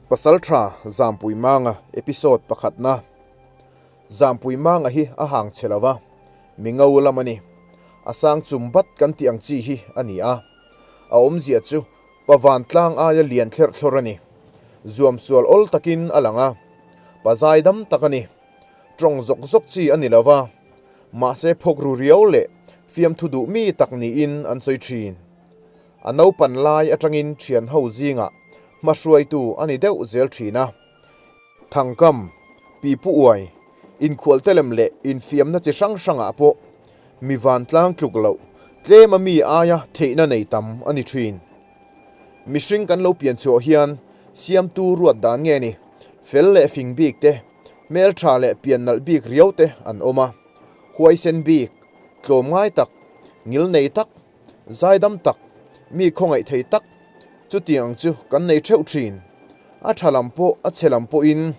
Pasaltha Zampui Manga episode pakhatna Zampui Manga hi a hang che lova, mi ngo lam a ni. A sang chum bat kan tih ang chi hi a ni a. A awmzia chu Pavan tlang aia lian thlerh thlawr a ni. Zuam sual awl takin a lang a, pa zai dam tak a ni. Tawng zawk zawk chi a ni lova, mahse phawk ru riau leh fiamthu duh mi tak niin an sawi thin. A naupan lai atangin thian ho zingah hmahruaitu a ni deuh zel thin a. Thangkam, pipu uai, inkhualtelem leh infiamna chi hrang hrangah pawh mi vantlang tluk loh tlema mi aia theihna nei tam a ni thin. Mihring kan lo pian chhuah hian siamtu ruat dan nge ni, fel leh fing bik te, hmeltha leh pian nalh bik riau te an awm a. Huaisen bik, tlawmngai tak, ngilnei tak, Zaidam tak, mi khawngaih thei tak, chutiang chu kan nei theuh thin. A tha lam pawh a chhe lam pawhin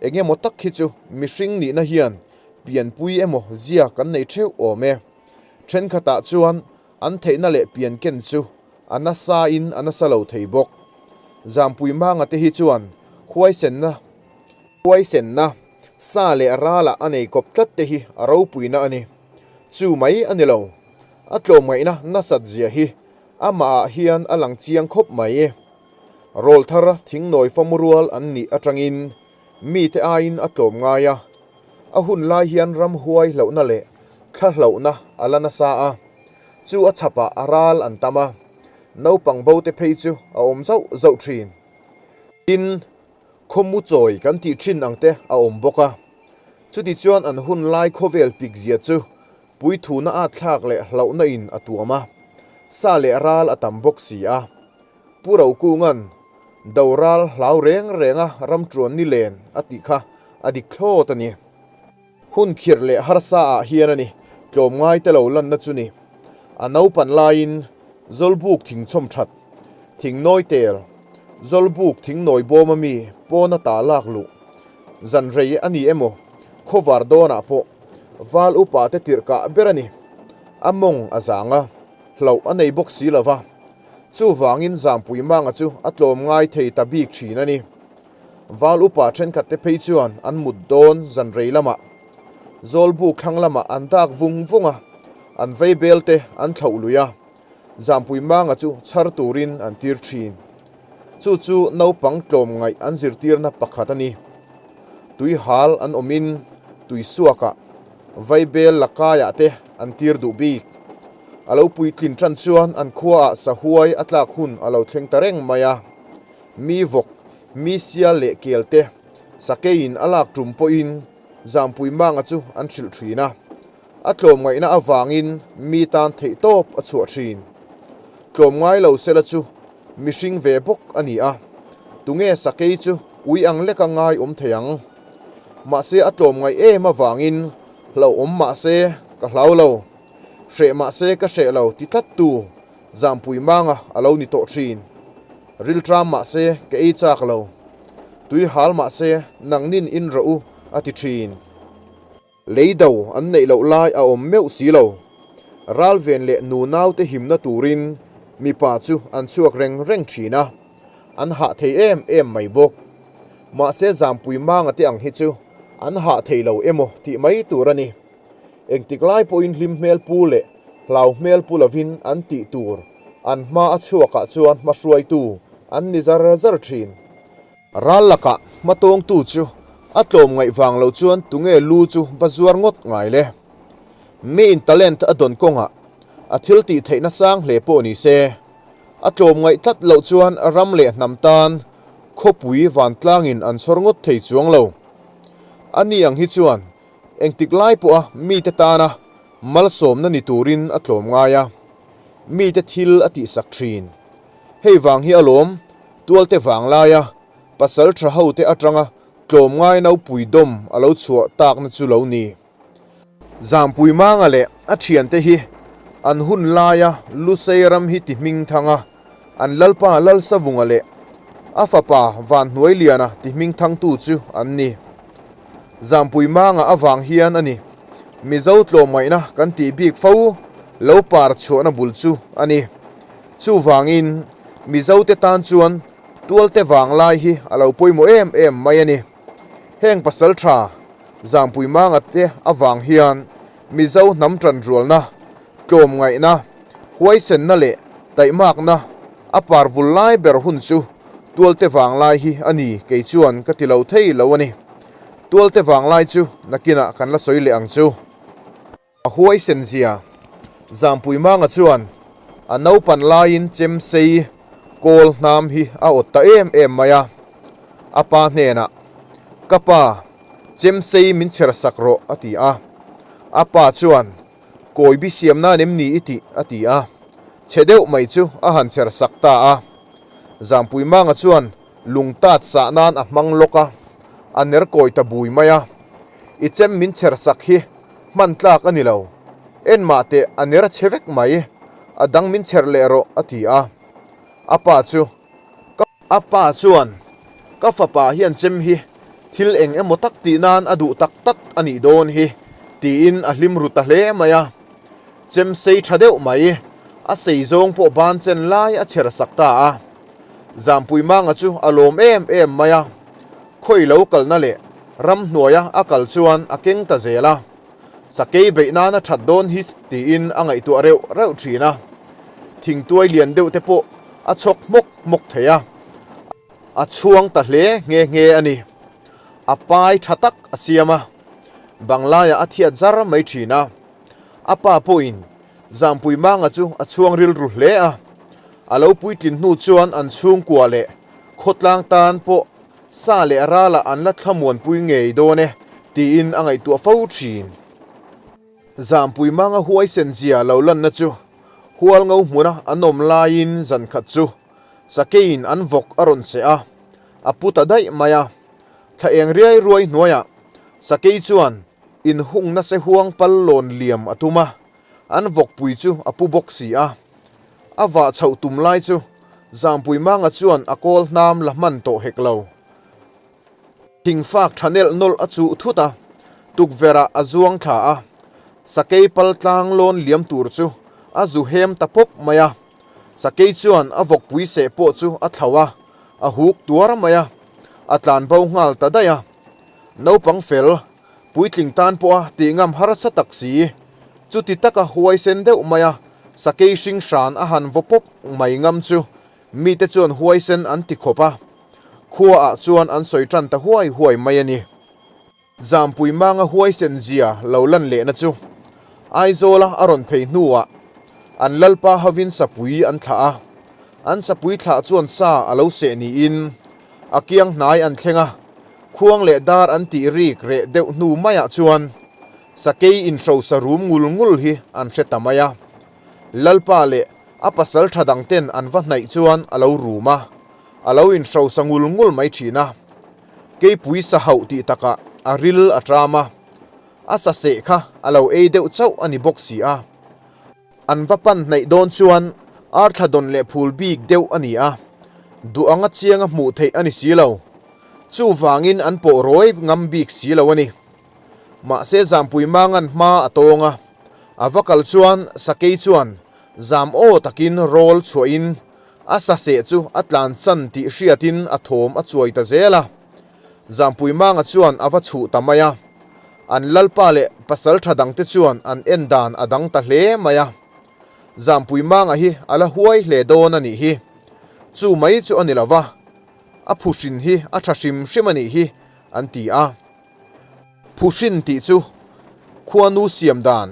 eng emaw tak hi chu mihring nihna hian pianpui emaw zia kan nei theuh awm e. Thenkhatah chuan an theihna leh pian ken chu a nasa in a nasa lo thei bawk. Zampui manga te hi chuan huaisenna huaisenna sa leh ralah a nei kawp tlat te hi a ropuina a ni. Chu mai a ni lo. A tlawmngaihna nasat zia hi amah ah hian a lang chiang khawp mai. Rawl thar thingnawi fam rual an nih atangin mite aiin a tlawm ngai a, a hun lai hian ram huai hlauhna leh thla hlauhna a la nasa a, chu a chhapah a ral an tam a, naupang bo te phei chu a awm zauh zauh thin. Tin, khawmu chawi kan tih thin ang te a awm bawk a, chutichuan an hun lai khawvel pik zia chu Puithuna a thlak leh hlauhna in a tuam a, sa leh ral a tam bawk si a. Pu Rokunga'n do ral hlau reng reng a ram tuan ni len a tih kha a dik thlawt a ni. Hun khirh leh harsa ah hian a ni tlawmngai te lo lanna chu ni. A naupan laiin Zawlbuk thing chhawm that, thing nawi tel, Zawlbuk thing nawi bawm a mi pawn a ta lak luh, zan rei a ni emaw khawvar dawnah pawh Val upa te tirh kah ber a ni. A mawng a zang a, hlauh a nei bawk si lo va. Chuvangin Zampui Manga chu a tlawm ngai thei ta bik thin a ni. Val upa thenkhat te phei chuan an mut dawn zan rei lamah Zawlbuk thlang lamah an dak vung vung a, an vei bel te an thlauh lui a, Zampui Manga chu chhar turin an tir thin. Chu chu naupang tlawmngaih an zirtirna pakhat a ni. Tui hal an awmin tui suakah vaibel lakaiah te an tir duh bik. A lo puitlin tan chuan an khuaah sahuai a tlak hun a lo thleng ta reng mai a. Mi vawk, mi sial leh kel te sakeiin a lak tum pawhin Zampui Manga chu an hrilh thin a. A tlawmngaihna avangin mi tan theihtawp a chhuah thin. Tlawmngai lo sela chu Mihring ve bawk a ni a, tunge sakei chu ui ang leka ngai awm thei ang. Mahse a tlawmngaih em avangin hlauhawm mahse ka hlau lo, hreh mahse ka hreh lo ti tlattu Zampui Manga a lo ni tawh thin. Rilṭam mahse ka ei chak lo, tui hal mahse nangnin in rawh u a ti thin. Lei do an neih loh lai a awm meuh si lo. Ralven leh nunaute himna turin mipa chu an chhuak reng reng thin a, an hah thei em em mai bawk. Mahse Zampui Manga te ang hi chu an hah thei lo emaw tih mai tur a ni. Engtik lai pawhin hlim hmel pu leh hlau hmel pu lovin an tih tur an hma a chhuakah chuan hmahruaitu an ni zar zar thin. Ral lakah hmatawngtu chu a tlawm ngaih vang lo chuan tunge lu chu va zuar ngawt ngai le? Miin talent a dawn kawngah a thil tih theihna sang hle pawh ni se, a tlawm ngaih tlat loh chuan ram leh hnam tan khawpui vantlangin an chhawr ngawt thei chuang lo. A ni ang hi chuan engtik lai pawha mite tana malsawmna ni turin a tlawm ngai a, mite thil a tihsak thin. Hei vang hi alawm Tualte vanglaia pasal tha hote atanga tlawmngai naupui dawm a lo chhuah takna chu lo ni. Zampui Manga leh a thiante hi an hun laia Lusei ram hi ti hming thang a, an lalpa Lalsavunga leh a fapa Vanhnuailiana ti hming thangtu chu an ni. Zampui Manga avang hian a ni Mizo tlawmngaihna kan tih bik fo lo par chhuahna bul chu a ni. Chuvangin, Mizote tan chuan Tualte vanglai hi a lo pawimawh em em mai a ni. Heng pasaltha Zampuimanga te avang hian Mizo hnam tanrualna, tlawmngaihna, huaisenna leh taihmakna a parvul lai ber hun chu Tualte vanglai hi a ni kei chuan ka ti lo thei lo a ni. Tualte vanglai chu nakinah kan la sawi leh ang chu. A huaisen zia Zampuimanga chuan a naupan laiin chem sei kawl hnam hi a awt ta em em mai a. A pa hnenah, Ka pa, chem sei min chher sak rawh, a ti a. A pa chuan, Kawi bi siam nan em ni i tih? a ti a. Chhe deuh mai chu a han chher sak ta a. Zampuimanga chuan lung tat sah nan a hmang lawk a, a ner kawi ta bui mai a. I chem min chher sak hi hman tlak a ni lo. En mah teh a ner chhe vek mai, a dang min chher leh rawh a ti a. A pa chu ka. A pa chuan ka fapa hian chem hi thil eng emaw tak tih nan a duh tak tak a nih dawn hi tiin a hlim ru ta hle mai a. Chem sei tha deuh mai, a sei zawng pawh ban chen lai a chher sak ta a. Zampui Manga chu a lawm em em mai a, khawi lo kalna leh ramhnuaia a kal chuan a keng ta zel a, sakei beih nana that dawn hi tiin a ngaihtuah reuh reuh thin a, thingtuai lian deuh te pawh a chhawk hmawk hmawk thei a, a chhuang ta hle nghe nghe a ni. A pai tha tak a siam a, banglaiah a thiat zar mai thin a, a pa pawhin Zampui Manga chu a chhuang rilru hle a, a lo puitlin hnu chuan an chhungkua leh khawtlang tan pawh sa leh ralah an la thlamuanpui ngei dawn e tiin a ngaihtuah fo thin. Zampui Manga huaisen zia lo lanna chu Hualngo hmuna an awm laiin zan khat chu sakeiin an vawk a rawn seh a, a pu ta daih mai a. Thla eng riai ruai hnuaiah sakei chuan inhungna se huang pal lawn liam a tum a, an vawkpui chu a pu bawk si a. A vah chhoh tum lai chu Zampui Manga chuan a kawl hnam la hman tawh hek lo. Thingfak tha nelh nawlh a chuh thut a, tukverh ah a zuang thla a, sakei pal tlang lawn liam tur chu a zu hem ta pawp mai a. Sakei chuan a vawkpui seh pawh chu a thlauh a, a huk tuar mai a, a tlanbo nghal ta daih a. Naupang fel, puitling tan pawha tih ngam harsa tak si, chuti taka huaisen deuh maia sakei hring hran a han vaw pawp mai ngam chu mite chuan huaisen an ti khawp a, khuaah chuan an sawi tan ta huai huai mai a ni. Zampui manga huaisen zia lo lan lehna chu Aizawla a rawn phei hnuah an lalpa hovin sapui an thlah a, an sapui thlah chuan sa a lo seh niin a kiang hnai an thleng a, Khuang leh dar an tih rik reh deuh hnu maiah chuan sakei inhrosa rum ngul ngul hi an hre ta mai a. Lalpa leh a pasal tha dang ten an va hnaih chuan a lo rum a, a lo inhrosa ngul ngul mai thin a. Keipui sa hauh tih takah a ril a ṭam a, a sa seh kha a lo ei deuh chauh a ni bawk si a. An va pan hnaih dawn chuan arthla dawn leh phul bik deuh a ni a, duh anga chianga hmuh theih a ni si lo. Chuvangin an pawh rawi ngam bik si lo a ni. Mahse Zampui Mangan hma a tawng a, a va kal chuan Sakei chuan zam aw takin rawl chhuahin a saseh chu a tlansan tih hriatin a thawm a chuai ta zel a. Zampui Manga chuan a va chhuh ta mai a, an lalpa leh pasal tha dangte chuan an en dan a dang ta hle mai a. Zampui Manga hi a la huai hle dawn a nih hi. Chu mai chu a ni lo va, a phuhrin hi a tha hrim hrim a nih hi, an ti a. Phuhrin tih chu khuanu siam dan,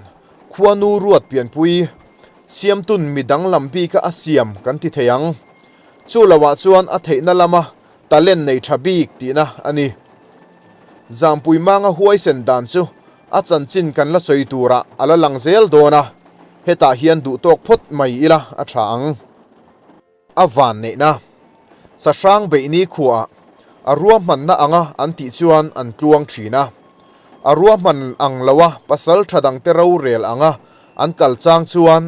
khuanu ruat pianpui, siamtun mi danglam bika a siam kan ti thei ang. Chu loah chuan a theihna lama Talent nei tha bik tihna a ni. Zampui Manga huaisen dan chu a chanchin kan la sawi turah a la lang zel dawn a, hetah hian duh tawk phawt mai ila a tha ang. A van neihna, Sahrang beihni khuaah a ruahmanna anga an tih chuan an tluang thin a. A ruahman ang loa pasal tha dangte rorel anga an kal chang chuan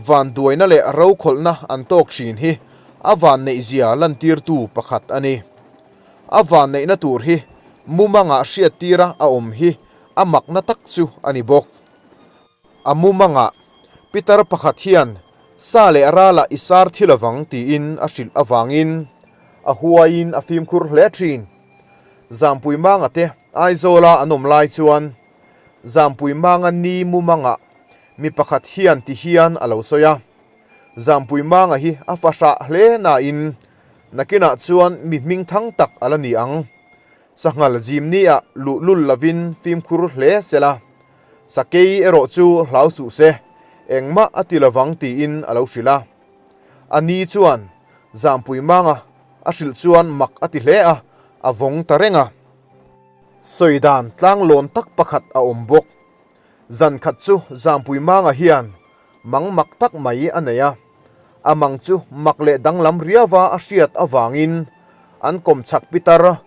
Vanduaina leh rokhawlhna an tawk thin hi a vanneihzia lantirtu pakhat a ni. A vanneihna tur hi mumangah hriattira a awm hi a makna tak chu a ni bawk. A mumangah pitar pakhat hian sa leh ralah i sar thi lovang tiin a hrilh avangin. A huaiin a fimkhur hle thin. Zampui Manga te Aizawla an awm lai chuan Zampui Manga ni mumangah mi pakhat hian ti hian a lo sawi a. Zampui Manga hi a fahrah hle nain nakinah chuan mi hming thang tak a la ni ang. Sanghal zim nia luhlul lovin fimkhur hle sela, sakei erawh chu hlau suh se, engmah a ti lovang tiin a lo hrilh a. A ni chuan Zampui Manga a hrilh chuan mak a ti hle a, a vawng ta reng a. Sawi dan tlanglawn tak pakhat a awm bawk. Zan khat chu Zampui Manga hian mang mak tak mai a nei a. A mang chu mak leh danglam riauva a hriat avangin an kawmchhak pitar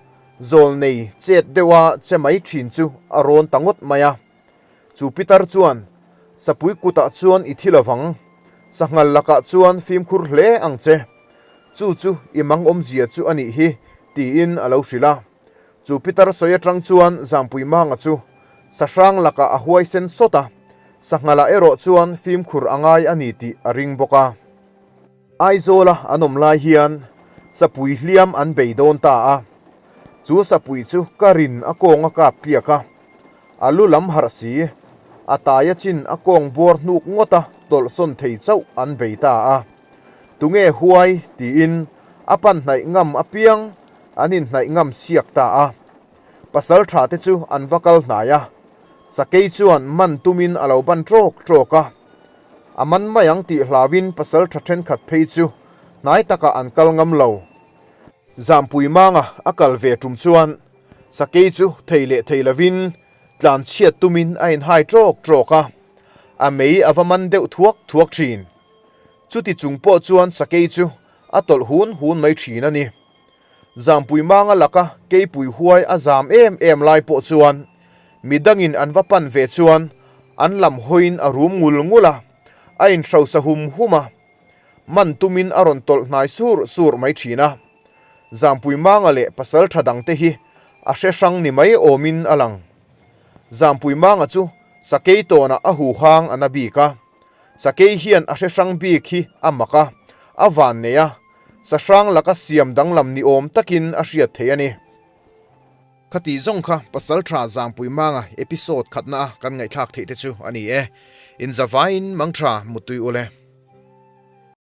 zawlnei chet deuha che mai thin chu a rawn ta ngawt mai a. Chu pitar chuan, Sapui kutah chuan i thi lovang, sanghal lakah chuan fimkhur hle ang che. Chu chu i mang awmzia chu a nih hi, tiin a lo hrilh a. Chu pitar sawi atang chuan Zampui Manga chu sahrang lakah a huaisen sawt a. Sanghalah erawh chuan fimkhur a ngai a ni tih a ring bawk a. Aizawla an awm lai hian sapui hliam an bei dawn ta a, chu sapui chu ka rin a kawng a kap tliak a, a lu lam harh si, a taia chin a kawng buar hnuk ngawt a tawlhsawn thei chauh an bei ta a. Tunge huai tiin a pan hnaih ngam apiang an inhnaih ngam siak ta a. Pasal tha te chu an va kal hnai a. Sakei chuan man tumin a lo ban ṭawk ṭawk a, a man mai ang tih hlauin pasal ṭha ṭhenkhat phei chu hnai takah an kal ngam lo. Zampui manga a kal ve ṭum chuan sakei chu thei leh thei lovin tlan chhiat tumin a inhai ṭawk ṭawk a, a mei a va man deuh thuak thuak ṭhin. Chuti chung pawh chuan sakei chu a tawlh hun hun mai ṭhin a ni. Zampui manga laka keipui huai a zam em em lai pawh chuan midangin an va pan ve chuan an lam hawiin a rum ngul ngul a, a inhrosa hum hum a, man tumin a rawn tawlh hnai sur sur mai thin a. Zampui manga leh pasal tha dangte hi a hre hrang ni mai awmin a lang. Zampui manga chu sakei tawnah a huhang a na bik a, sakei hian a hre hrang bik hi a mak a, a vannei a, Sahrang laka siam danglam ni awm takin a hriat theih a ni. Khati zawng kha Pasaltha Zangpui Manga episode khatna a kan ngaihthlak theih te chu a ni e. Inzavaiin mangtha muttui ule.